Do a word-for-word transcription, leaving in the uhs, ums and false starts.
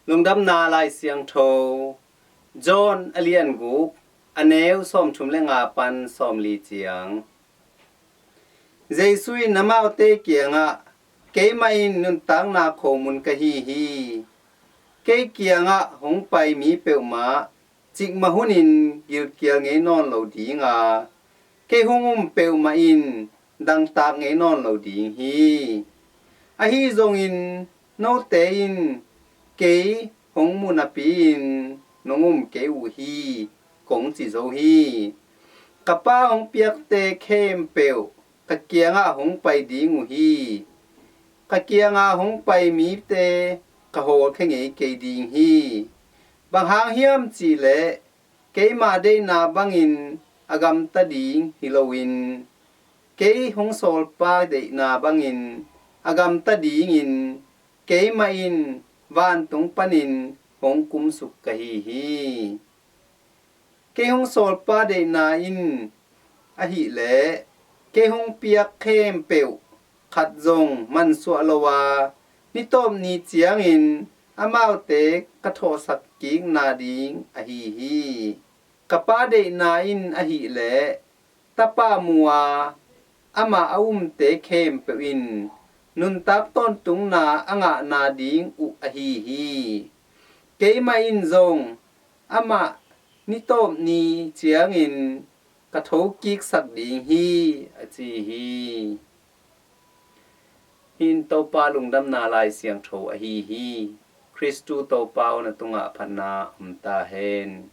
Lungdamna Lai Siangtho, John a lian guk, a neu sawmthum le nga pan sawmli ciang. Jesu in amaute kiangah, "Keimah in nuntakna khomun ka hi hi. Kei kiangah hong pai mi peuhmah cikmah hunin gilkial ngei nawn lo ding a, kei hong um peuhmah in dangtak ngei nawn lo ding hi. Ahi zongin note in kei hong mu napi-in nong um kei uh hi, kong ci zo hi. Ka Pa hong piakte khempeuh ka kiangah hong pai ding uh hi. Ka kiangah hong pai mite ka hawlkhia ngei kei ding hi. Bang hang hiam cihleh, keima deihna bangin a gamta ding hi loin, kei hong sawlpa deihna bangin a gamta dingin, keimah in vantung panin hong kumsuk ka hi hi. Kei hong sawlpa deihna in ahileh, kei hong piak khempeuh khat zong mansuah lo a, ni tawp ni ciangin amaute ka thawhsak kikna ding ahi hi. Ka Pa deihna in ahileh, Tapa mu a, amah a umte khempeuh in nuntak tawntungna a ngahna ding uh ahi hi. Keimah in zong amah ni tawp ni ciangin ka thokiksak ding hi," a ci hi. Hih in Topa lungdamna Lai Siangtho ahi hi. Khristu Topa aw, na tungah phatna om ta hen.